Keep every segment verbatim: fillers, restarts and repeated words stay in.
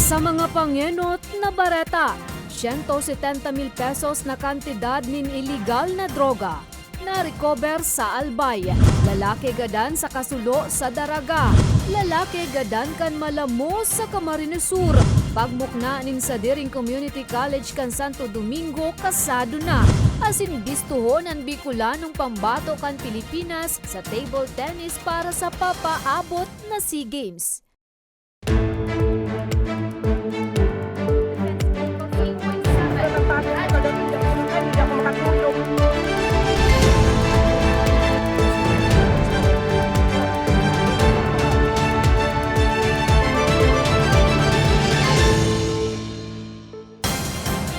Sa mga pangenot na bareta, siyento setenta mil pesos na kantidad nin iligal na droga na-recover sa Albay. Lalaki gadan sa kasulo sa Daraga. Lalaki gadan kan Malamos sa Camarines Sur. Pagmukna nin sadiring community college kan Santo Domingo, kasado na. Asin bistuhon an Bicolanong pambato kan Pilipinas sa table tennis para sa papaabot na SEA Games.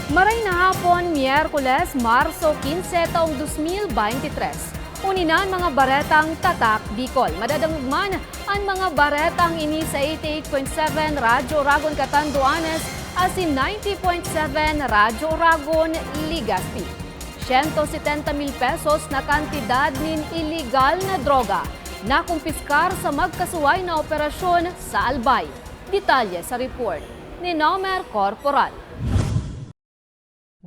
Maray na hapon, Miyerkules, Marso quince, taong dos mil veintitrés. Uni na an mga baretang Tatak Bicol. Madadangog man an mga baretang ini sa eighty-eight point seven Radyo Oragon, Catanduanes, asin ninety point seven Radyo Oragon, Legazpi. Siyento setenta mil pesos na kantidad nin iligal na droga nakumpiskar sa magkasuway na operasyon sa Albay. Detalye sa report ni Nomer Corporal.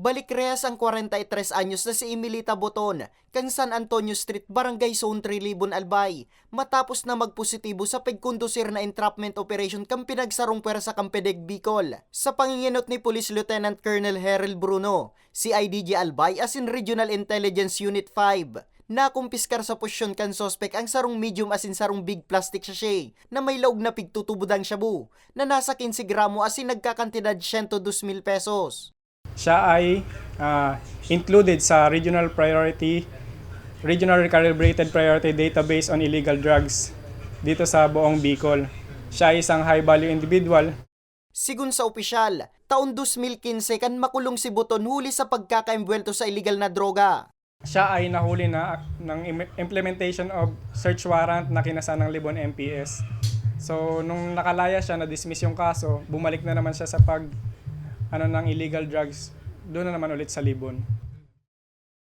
Balik rehas ang kwarenta y tres anyos na si Emilita Boton, kan San Antonio Street, Barangay Zone three, Libon, Albay, matapos na magpositibo sa pagkondusir na entrapment operation kan pinagsarong pwersa kan PDEG Bicol. Sa pangingenot ni Police Lieutenant Colonel Herel Bruno, C I D G Albay asin Regional Intelligence Unit five, nakumpiskar sa posisyon kan suspek ang sarong medium asin sarong big plastic sachet na may laog na pigtutubod ang shabu na nasa quince gramo asin nagkakantidad siyento dos mil pesos. Siya ay, ah, included sa Regional Priority, Regional Recalibrated Priority Database on Illegal Drugs dito sa buong Bicol. Siya ay isang high-value individual. Sigon sa opisyal, taon dos mil quince kan makulong si Boton huli sa pagkakaembwelto sa iligal na droga. Siya ay nahuli na ng im-, implementation of search warrant na kinasa ng Libon M P S. So, nung nakalaya siya, na-dismiss yung kaso, bumalik na naman siya sa pag, ano, ng illegal drugs, doon na naman ulit sa Libon.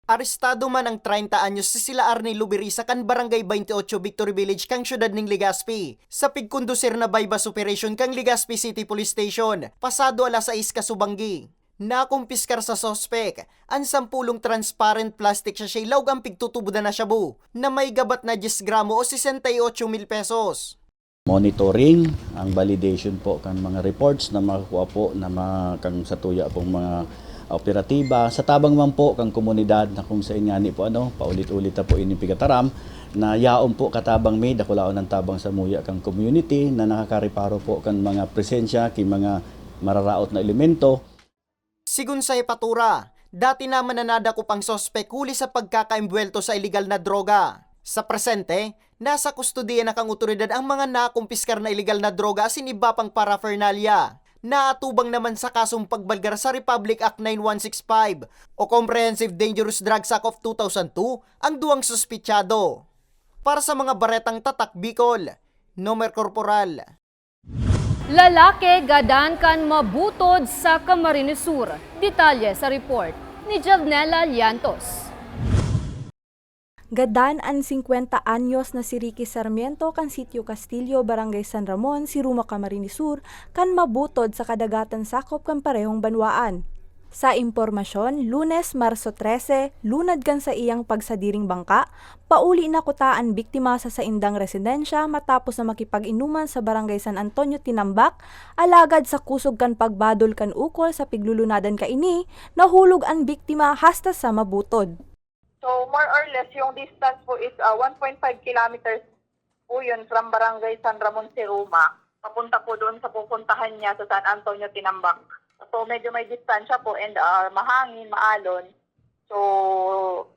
Arestado man ang treinta anyos si sila Arnie Lubirisa kan Barangay twenty-eight Victory Village kan siyudad ning Legazpi, sa pigkondusir na buy-bust operation kan Legazpi City Police Station, pasado alas sais kasubanggi. Nakumpiskar sa suspek an sampulong transparent plastic sachet laog an pigtutubodan na shabu na may gabat na dyes gramo o sesenta y ocho mil pesos. Monitoring, ang validation po kan mga reports na makukuha po na ma-, kan satuya pong mga operatiba. Sa tabang man po kan komunidad na kung sain ngani po, ano, paulit-ulit na po ini pigataram, na yaon po katabang mi, dakulaon ang tabang samuya kan community na nakakareparo po kan mga presensya ki mga mararaot na elemento. Sigon sa hepatura, dati naman na nadakop ang suspek huli sa pagkakaembwelto sa iligal na droga. Sa presente, nasa kustodiya na kan otoridad ang mga nakumpiskar na iligal na droga asin iba pang paraphernalia. Naatubang naman sa kasong pagbalgar sa Republic Act nine one six five o Comprehensive Dangerous Drugs Act of two thousand two ang duwang suspetsado. Para sa mga baretang Tatak Bicol, Nomer Corporal. Lalaki gadan kan mabutod sa Camarines Sur. Detalye sa report ni Javnela Liantos. Gadan an singkwenta anyos na si Ricky Sarmiento kan Sitio Castillo, Barangay San Ramon, Siruma, Camarines Sur, kan mabutod sa kadagatan sakop kan parehong banwaan. Sa impormasyon, Lunes, Marso trese, lunad kan saiyang pagsadiring bangka, pauli na kuta an biktima sa saindang residensya matapos na makipag-inuman sa Barangay San Antonio, Tinambac, alagad sa kusog kan pagbadol kan ukol sa piglulunadan kaini, nahulog an biktima hasta sa mabutod. So, more or less, yung distance po is, ah, one point five kilometers po yun from Barangay San Ramon, Siruma, papunta po doon sa pupuntahan niya sa San Antonio, Tinambac. So, medyo may distansya po and, ah, mahangin, maalon. So,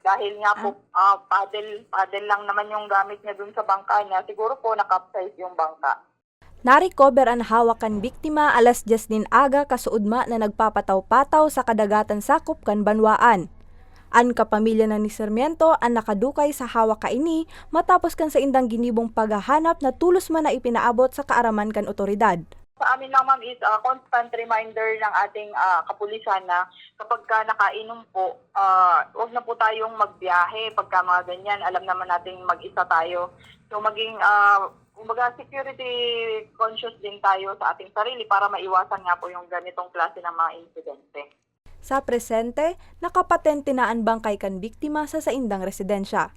dahil nga po, ah, paddle, paddle lang naman yung gamit niya doon sa bangka niya, siguro po na-capsize yung bangka. Narecover an hawak kan biktima alas dyes nin aga, kasuodma na nagpapataw-pataw sa kadagatan sakop kan banwaan. An kapamilya na ni Sarmiento an nakadukay sa hawak kaini matapos kan saindang ginibong paghahanap na tolos man na ipinaabot sa kaaraman kan otoridad. Sa amin lang, ma'am, is, ah, constant reminder ng ating, ah, kapulisan na kapag ka nakainom po, ah, wag na po tayong magbiyahe pagka mga ganyan. Alam naman nating mag-isa tayo. So, maging, ah, Kumbaga, security conscious din tayo sa ating sarili para maiwasan nga po yung ganitong klase ng mga insidente. Sa presente, nakapatente na an bangkay kan biktima sa saindang residensya.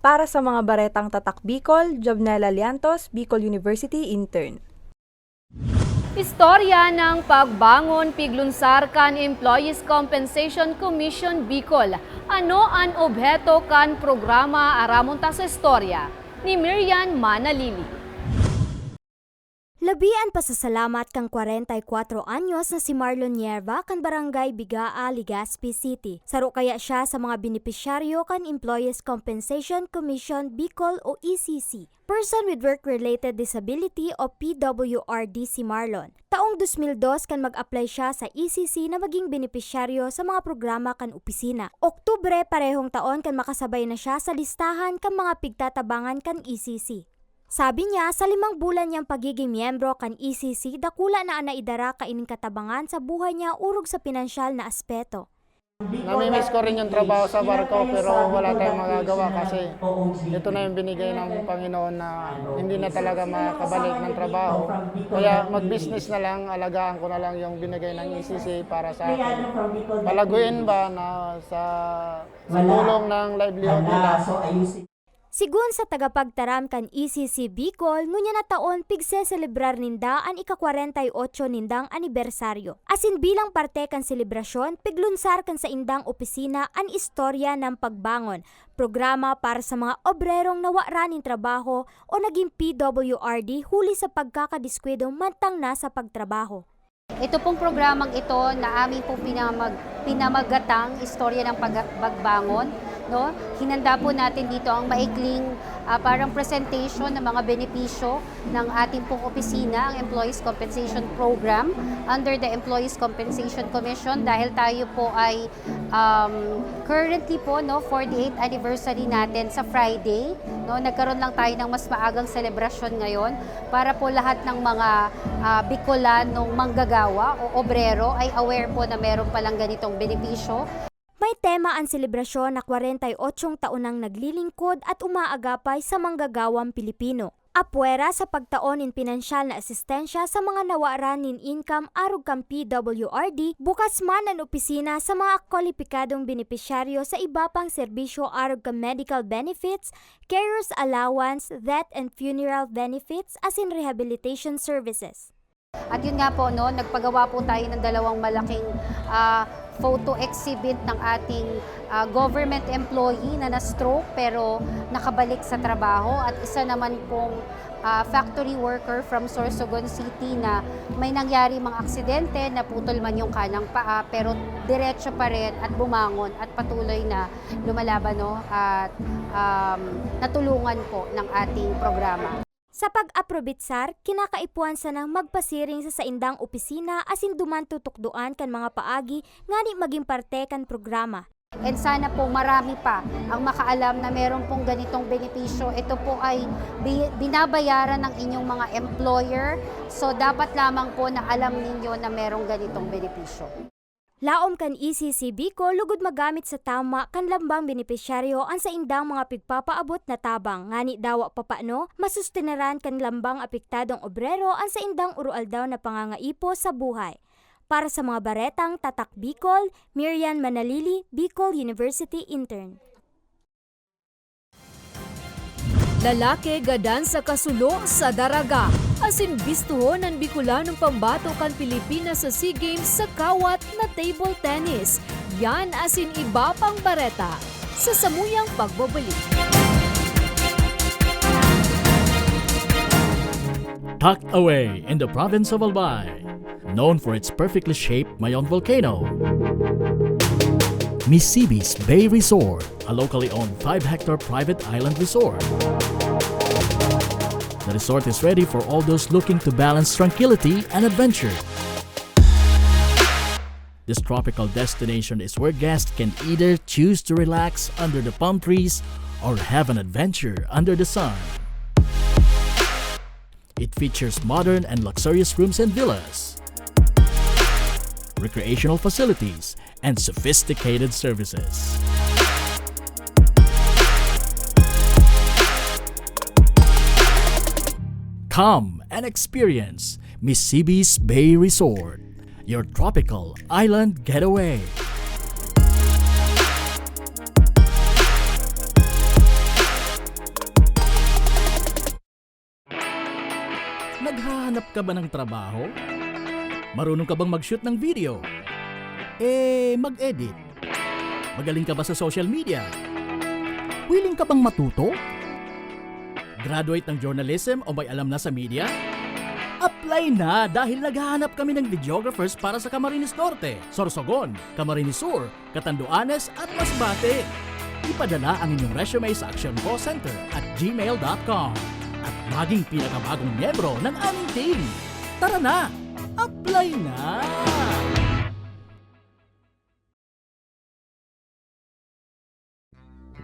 Para sa mga baretang Tatak Bicol, Jobnela Liantos, Bicol University Intern. Istorya ng pagbangon piglunsar kan Employees Compensation Commission Bicol. Ano an obheto kan programa? Aramon ta sa istorya ni Mirian Manalili. Labi an pasasalamat kan kwarenta y kwatro anyos na si Marlon Nierva kan Barangay Bigaa, Legazpi City. Saro kaya siya sa mga benepisyaryo kan Employees Compensation Commission Bicol o E C C. Person with Work-Related Disability o P W R D si Marlon. Taong dos mil dos kan mag-apply siya sa E C C na maging benepisyaryo sa mga programa kan opisina. Oktubre parehong taon kan makasabay na siya sa listahan kan mga pigtatabangan kan E C C. Sabi niya, sa limang bulan niyang pagiging miyembro kan E C C, dakula na an naidara kaining katabangan sa buhay niya orog sa pinansyal na aspeto. Namimiss ko rin yung trabaho sa barko, pero wala tayong magagawa kasi ito na yung binigay ng Panginoon na hindi na talaga makakabalik ng trabaho. Kaya mag-business na lang, alagaan ko na lang yung binigay ng E C C para sa akin. Palaguin ba na sa, sa tulong ng livelihood nila. Sigun sa tagapagtaram kan E C C Bicol, ngunyan na taon pigseselebrar ninda an ika-kwarenta y otso nindang anibersaryo. Asin bilang parte kan selebrasyon, piglunsar kan saindang opisina an Istorya ng Pagbangon, programa para sa mga obrerong nawaran nin trabaho o naging P W R D huli sa pagkakadiskwidong mantang nasa pagtrabaho. Ito pong programang ito na aming pong pinamag-, pinamagatang istorya ng pag-, pagbangon, no? Hinanda po natin dito ang maikling, ah, parang presentation ng mga benepisyo ng ating pong opisina, ang Employees Compensation Program under the Employees Compensation Commission, dahil tayo po ay Um, currently po, no, forty-eighth anniversary natin sa Friday, no, nagkaroon lang tayo ng mas maagang selebrasyon ngayon para po lahat ng mga, ah, Bicolanong manggagawa o obrero ay aware po na meron palang ganitong benepisyo. May tema an selebrasyon na kwarenta y otso taon nang naglilingkod at umaagapay sa manggagawang Pilipino. Apwera sa pagtao nin pinansyal na asistensya sa mga nawaran nin income arog kan P W R D, bukas man an opisina sa mga kwalipikadong benepisyaryo sa iba pang serbisyo arog kan medical benefits, carer's allowance, death and funeral benefits, asin rehabilitation services. At yun nga po, no, nagpagawa po tayo ng dalawang malaking, ah, photo exhibit ng ating, ah, government employee na na-stroke pero nakabalik sa trabaho, at isa naman pong, ah, factory worker from Sorsogon City na may nangyari mga aksidente, naputol man yung kanang paa, pero diretso pa rin at bumangon at patuloy na lumalaban, no, at, um, natulungan po ng ating programa. Sa pag-aprobitsar, kinakaipuhan sanang magpasiring sa saindang opisina asin duman tutukdoan kan mga paagi ngani magin parte kan programa. And sana po marami pa ang makaalam na meron pong ganitong benepisyo. Ito po ay bi-, binabayaran ng inyong mga employer. So, dapat lamang po na alam ninyo na merong ganitong benepisyo. Laom kan E C C Bicol, lugod magamit sa tama kan lambang benepisyaryo an saindang mga pigpapaabot na tabang, ngani dawa papano masustenaran kan lambang apektadong obrero an saindang uroaldaw na pangangaipo sa buhay. Para sa mga baretang Tatak Bicol, Mirian Manalili, Bicol University Intern. Lalaki gadan sa kasulo sa daraga, asin bistohon an Bicolanong pambato kan Pilipinas sa SEA Games sa kawat na table tennis. Yan asin iba pang bareta sa samuyang pagbabalik. Tucked away in the province of Albay, known for its perfectly shaped Mayon volcano. Misibis Bay Resort, a locally owned five-hectare private island resort. The resort is ready for all those looking to balance tranquility and adventure. This tropical destination is where guests can either choose to relax under the palm trees or have an adventure under the sun. It features modern and luxurious rooms and villas, recreational facilities, and sophisticated services. Come and experience Misibis Bay Resort, your tropical island getaway. Naghahanap ka ba ng trabaho? Marunong ka bang mag-shoot ng video? Eh, mag-edit? Magaling ka ba sa social media? Willing ka bang matuto? Graduate ng journalism o may alam na sa media? Apply na, dahil naghahanap kami ng videographers para sa Camarines Norte, Sorsogon, Camarines Sur, Catanduanes at Masbate. Ipadala ang inyong resume sa actioncallcenter at gmail dot com at maging pinakabagong miyembro ng aming team. Tara na! Apply na!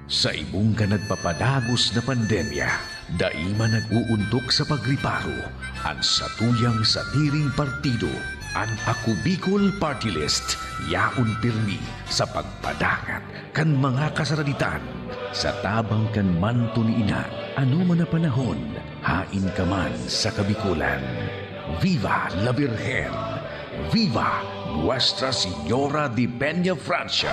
Sa ibong kan nagpapadagos na pandemya, dai man nag-uuntok sa pagriparo an satuyang sadiring partido. An Ako Bicol Party List yaon pirmi sa pagpadangat kan mga kasaraditan sa tabang kan manto ni Ina. Ano man na panahon, hain ka man sa Kabikolan. Viva la Virgen! Viva Nuestra Señora de Peña Francia!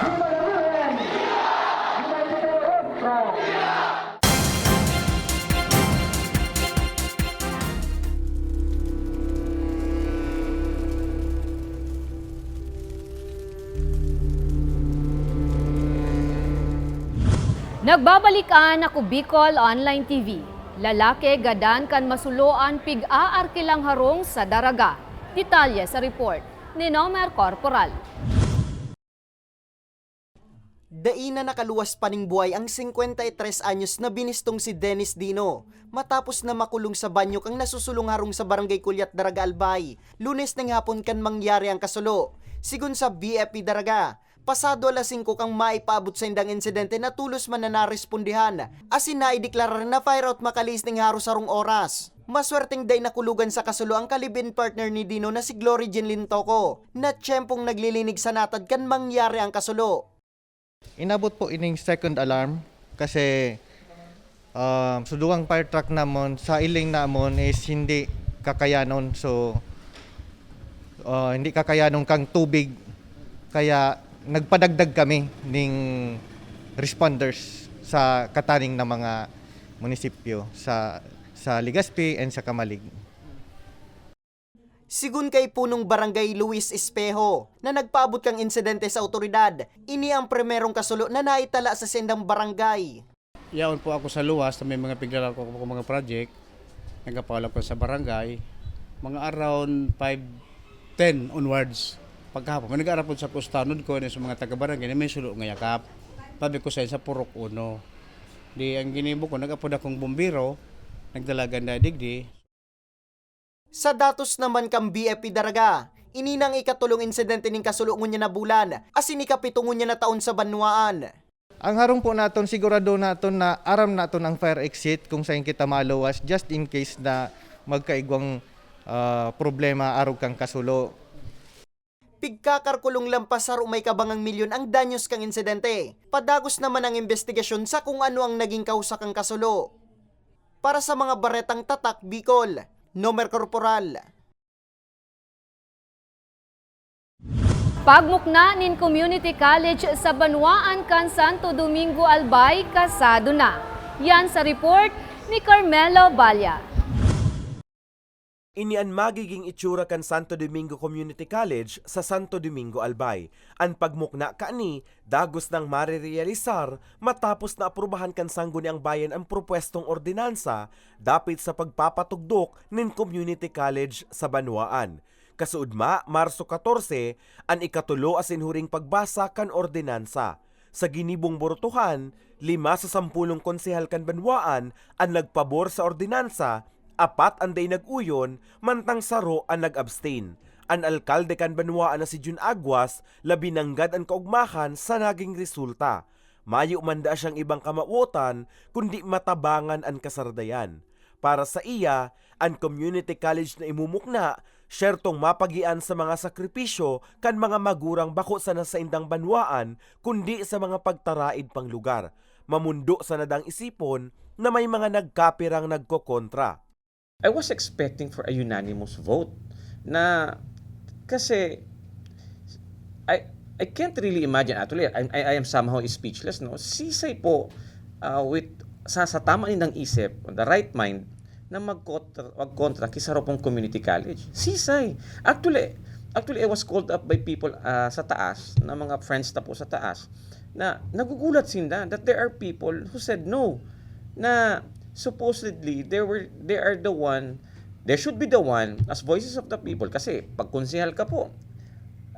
Nagbabalik an Ako Bicol Online T V. Lalaki gadan kan masuloan pig-aarkilang harong sa Daraga. Detalye sa report ni Nomer Corporal. Dai na nakaluwas pa ning buhay ang singkwenta y tres anyos na binistong si Dennis Dino matapos na makulong sa banyo kan nasusulong harong sa Barangay Kulyat, Daraga, Albay, Lunes ning hapon kan mangyari ang kasulo. Sigon sa B F P Daraga, pasado alas singko kan maipaabot saindang insidente na tolos man na narespondihan asin naideklarar na fire out makalihis ning haros sarong oras. Maswerteng dai nakulugan sa kasulo ang ka-live-in partner ni Dino na si Glory Jean Lintoco, na tiyempong naglilinig sa natad kan mangyari ang kasulo. Inabot po ining second alarm kasi um, sa duwang fire truck namon, sa iling namon is hindi kakayanon. So, uh, hindi kakayanon kang tubig. Kaya nagpadagdag kami ning responders sa kataning na mga munisipyo sa sa Legazpi and sa Camalig. Sigon kay punong barangay Luis Espejo na nagpaabot kan insidente sa awtoridad, ini ang primerong kasulo na naitala sa saindang barangay. Yaon po ako sa luwas na may mga piglalar ko mga project. Nagkapaulap ko sa barangay, mga around five ten onwards. Pagkahapon, may nag-arapod sa kustanod ko na sa mga taga-barangay na may sulo nga yakap. Sabi ko sa sa Purok Uno. Di ang ginibo ko, nag-apod akong bumbiro, nagdalagan na digdi. Sa datos naman kan B F P Daraga, ini nang ikatulong insidente nin kasulo ngunyan na bulan, asin ikapito ngunyan na taon sa banwaan. Ang harong po naton, sigurado naton na aram naton ang fire exit kung saan kita maluwas just in case na magkaigwang uh, problema arog kang kasulo. Pigkakarkulong lampas saro may kabangang milyon ang danyos kan insidente. Padagos naman ang imbestigasyon sa kung ano ang naging kausa kan kasulo. Para sa mga baretang tatak Bicol, Nomer Corporal. Pagmukna nin community college sa banwaan kan Santo Domingo Albay kasado na. Yan sa report ni Carmelo Balla. Ini an magiging itsura kan Santo Domingo Community College sa Santo Domingo, Albay. An pagmukna kaini dagos nang marerealisar matapos na aprubahan kan Sangguniang Bayan an propwestong ordinansa dapit sa pagpapatugdok nin community college sa banwaan. Kasuodma, Marso katorse, an ikatulo asin huring pagbasa kan ordinansa. Sa ginibong burutohan, lima sa sampolong konsehal kan banwaan an nagpabor sa ordinansa, apat an dai nag-uyon, mantang saro an nag-abstain. An alkalde kan banwaan na si Jun Aguas, labi nanggad an kaogmahan sa naging resulta. Mayo man daa siyang ibang kamawotan kundi matabangan an kasardayan. Para sa iya, an community college na imumukna, syertong mapagian sa mga sakripisyo kan mga magurang bako sana sa indang banwaan kundi sa mga pagtaraid pang lugar. Mamondo sana dang isipon na may mga nagkapirang nagkokontra. I was expecting for a unanimous vote na, kasi I I can't really imagine, actually, I I I am somehow speechless, no? Sisay po, ah, with sa sa tama nindang isip, on the right mind, na magkontra magkontra ki saro pong community college? Sisay? Actually actually, I was called up by people, ah, sa taas, na mga friends na po sa taas, na nagugulat sinda that there are people who said no, na supposedly they were they are the one, they should be the one as voices of the people, kasi 'pag konsehal ka po,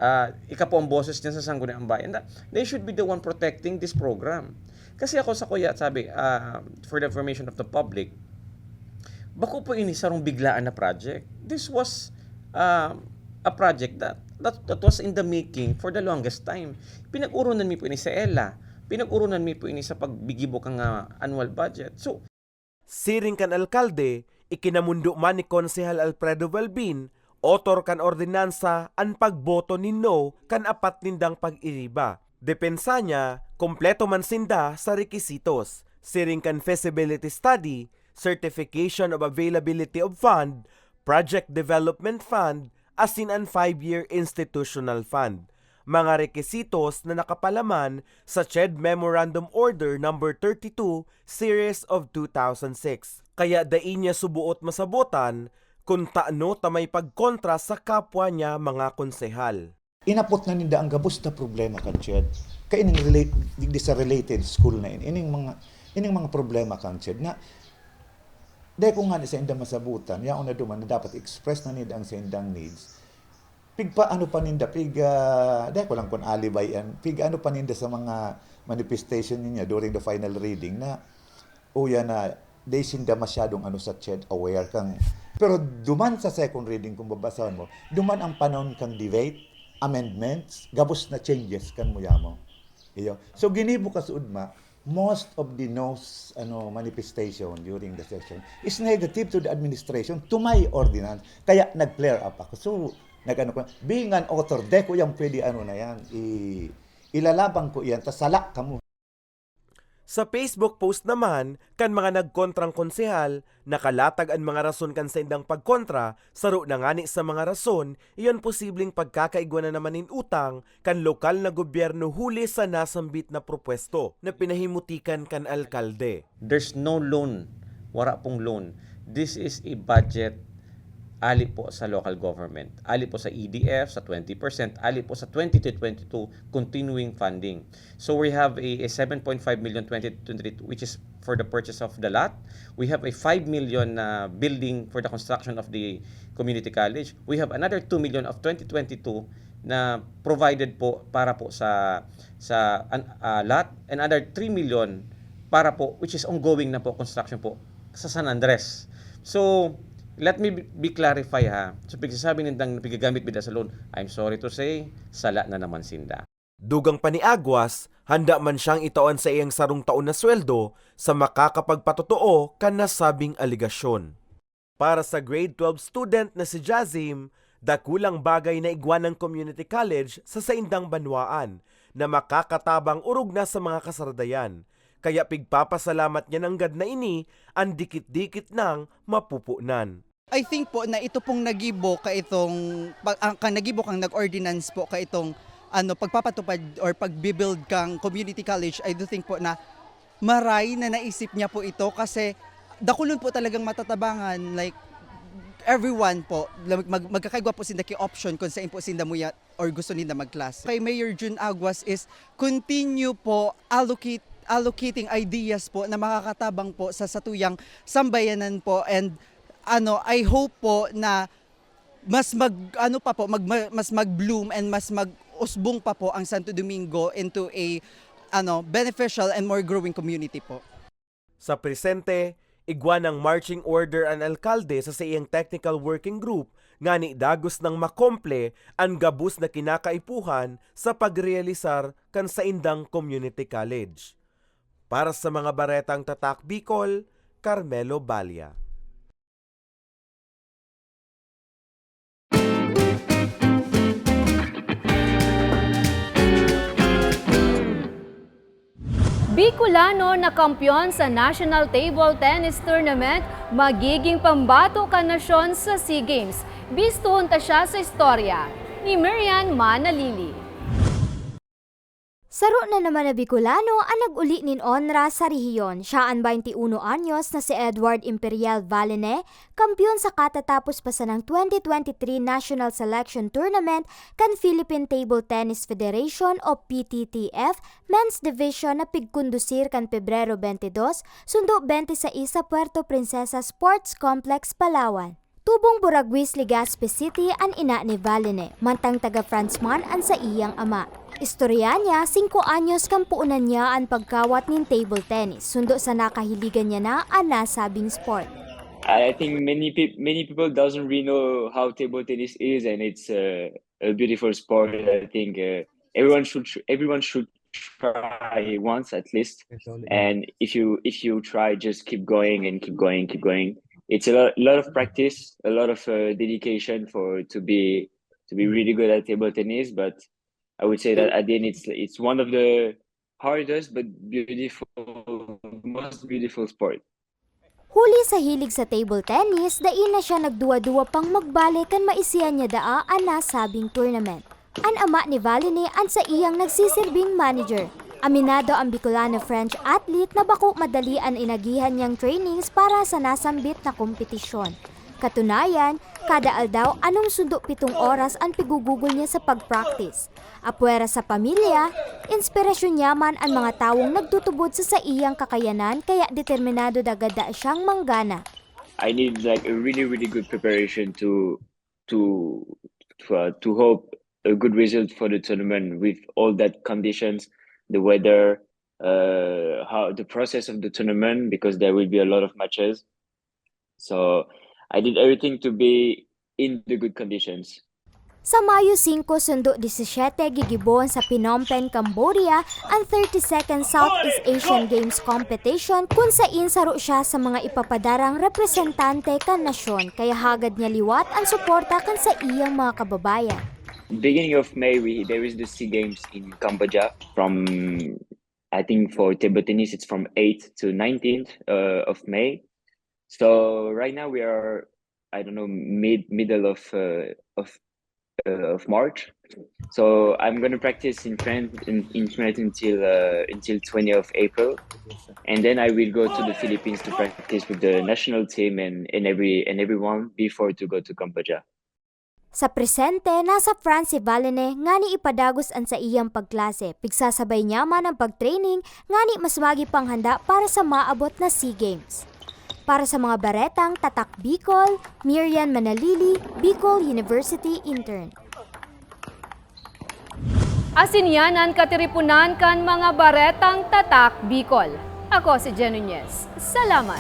ah, ika po ang boses diyan sa Sangguniang Bayan, na they should be the one protecting this program. Kasi ako sa kuya, sabi, ah, for the information of the public, bako po ini sarong biglaan na project. This was, ah, a project that that that was in the making for the longest time. Pinag-urunan mi po ini sa ELA, pinag-urunan mi po ini sa paggigibo kan, ah, annual budget. So, Siring kan alkalde, ikinamundo man ni Konsehal Alfredo Balbin, author kan ordinansa, an pagboto nin no kan apat nindang pag-iriba. Depensa niya, kompleto man sinda sa rekisitos, siring kan feasibility study, certification of availability of fund, project development fund, asin an five-year institutional fund, mga rekisitos na nakapalaman sa CHED Memorandum Order Number thirty-two, Series of two thousand six. Kaya dai niya suboot masabotan kun tano ta may pagkontra sa kapwa niya mga konsehal. Inapot na ninda ang gabos na problema kan CHED. Kaya ining relate, digdi sa related school na ini, ining mga, ining mga problema kan CHED na dai ko ngani sainda masabutan, yaon na duman na dapat express na ninda ang saindang needs. Pigpaano pa ninda, pig, ah, dai ko lang kun alibay an, pig ano pa ninda sa mga manifestation ninyo during the final reading na, uya na, dai sinda masyadong ano sa CHED aware kang, pero duman sa second reading, kung babasahon mo, duman ang panahon kang debate, amendments, gabos na changes kan muyamo. Iyo. So, ginibo ka sa ugma, most of the no's, ano, manifestation during the session is negative to the administration, to my ordinance. Kaya nag-flare up ako. So, nag-ano ko, being an author, de ko yan pwede, ano na yan, i-, ilalaban ko yan, tas sala kamo. Sa Facebook post naman kan mga nagkontrang konsehal, nakalatag an mga rason kan saindang pagkontra, saro na ngani sa mga rason, iyan posibleng pagkakaigwa na naman nin utang kan lokal na gobyerno huli sa nasambit na propuesto na pinahimutikan kan alkalde. There's no loan. Wara pong loan. This is a budget ali po sa local government. Ali po sa E D F, sa twenty percent, ali po sa twenty to twenty-two continuing funding. So we have a, a seven point five million twenty twenty-two, which is for the purchase of the lot. We have a five million na building for the construction of the community college. We have another two million of twenty twenty-two na provided po para po sa, sa an-, ah, lot, and another three million para po, which is ongoing na po, construction po sa San Andres. So, let me be, be clarify ha. So, pagsasabi nindang pigagamit bida sa loan, I'm sorry to say, sala na naman sinda. Dugang pa ni Aguas, handa man siyang itao an saiyang sarong taon na sweldo sa makakapagpatotoo kan nasabing alegasyon. Para sa grade twelve student na si Jazim, dakulang bagay na igwa ng community college sa saindang banwaan na makakatabang orog na sa mga kasaradayan. Kaya pigpapasalamat niya nanggad na ini an dikit-dikit nang mapupunan. I think po na ito pong nagibo kaitong, pag, ang, kang nagibo kang nag-ordinance po kaitong, ano, pagpapatupad or pagbi-build kang community college, I do think po na maray na naisip niya po ito kasi dakulon po talagang matatabangan, like, everyone po, mag-, mag-, magkakaigwa po sinda ki option kung saan po sinda muya or gusto ninda mag-class. Kay Mayor Jun Aguas is continue po allocate, allocating ideas po na makakatabang po sa satuyang sambayanan po, and ano, I hope po na mas mag, ano pa po, mag, ma-, mas mag-bloom and mas mag-usbong pa po ang Santo Domingo into a, ano, beneficial and more growing community po. Sa presente, igwa ng marching order an alkalde sa saiyang technical working group ngani dagos nang makomple an gabos na kinakaipuhan sa pagrealisar kan saindang community college. Para sa mga baretang Tatak Bicol, Carmelo Balia. Bicolano na kampeon sa National Table Tennis Tournament magiging pambato kan nasyon sa SEA Games. Bistuhon ta siya sa istorya ni Mirian Manalili. Saro na naman na Bicolano an nag-uli nin onra sa rehiyon. Siya an baynte uno anyos na si Edward Imperial Valine, kampeon sa katatapos pa sanang twenty twenty-three National Selection Tournament kan Philippine Table Tennis Federation o P T T F Men's Division na pigkondusir kan Pebrero twenty-dos, sundo twenty-sais sa Puerto Princesa Sports Complex, Palawan. Tubong Buragwis, Legazpi City an ina ni Valine, mantang taga France man an saiyang ama. Istorya niya, singko anyos kan puonan niya an pagkawat nin table tennis, sundo sa nakahiligan niya na an nasabing sport. I think many peop- many people doesn't really know how table tennis is, and it's uh, a beautiful sport. I think uh, everyone should tr- everyone should try once at least. And if you if you try, just keep going and keep going, keep going. It's a lot, lot of practice, a lot of uh, dedication for to be to be really good at table tennis. But I would say that at the end, it's it's one of the hardest but beautiful, most beautiful sport. Huli sa hilig sa table tennis, dai na siya nagduwa-duwa pang magbale kan maisihan niya daa an nasabing tournament. An ama ni Valine an saiyang nagsisirbing manager. Aminado an Bicolano French athlete na bako madali an inagihan niyang trainings para sa nasambit na kompetisyon. Katunayan, kada aldaw, anom sundo pitong oras an pigugugol niya sa pag-practice. Apwera sa pamilya, inspirasyon niya man an mga tawong nagtutubod sa saiyang kakayanan, kaya determinado daga daa siyang manggana. I need like a really really good preparation to to to, uh, to hope a good result for the tournament with all that conditions, the weather, uh, how the process of the tournament, because there will be a lot of matches. So I did everything to be in the good conditions. Sa Mayo singko sundo disisiete, gigibohon sa Phnom Penh, Cambodia, an thirty-second Southeast Asian Games Competition, kun sain saro siya sa mga ipapadarang representante kan nasyon, kaya hagad niya liwat an suporta kan saiyang mga kababayan. Beginning of May, we there is the SEA Games in Cambodia. From I think for table tennis, it's from eighth to nineteenth uh, of May. So right now we are, I don't know, mid middle of uh, of uh, of March. So I'm gonna practice in France in, in France until uh, until twentieth of April, and then I will go to the Philippines to practice with the national team and, and every and everyone before to go to Cambodia. Sa presente, nasa France si Valine ngani ipadagos an saiyang pagklase. Pigsasabay niya man ang pagtraining ngani mas magi pang handa para sa maabot na SEA Games. Para sa mga baretang Tatak Bicol, Mirian Manalili, Bicol University Intern. Asin yan an katiriponan kan mga baretang Tatak Bicol. Ako si Jen Nunez. Salamat!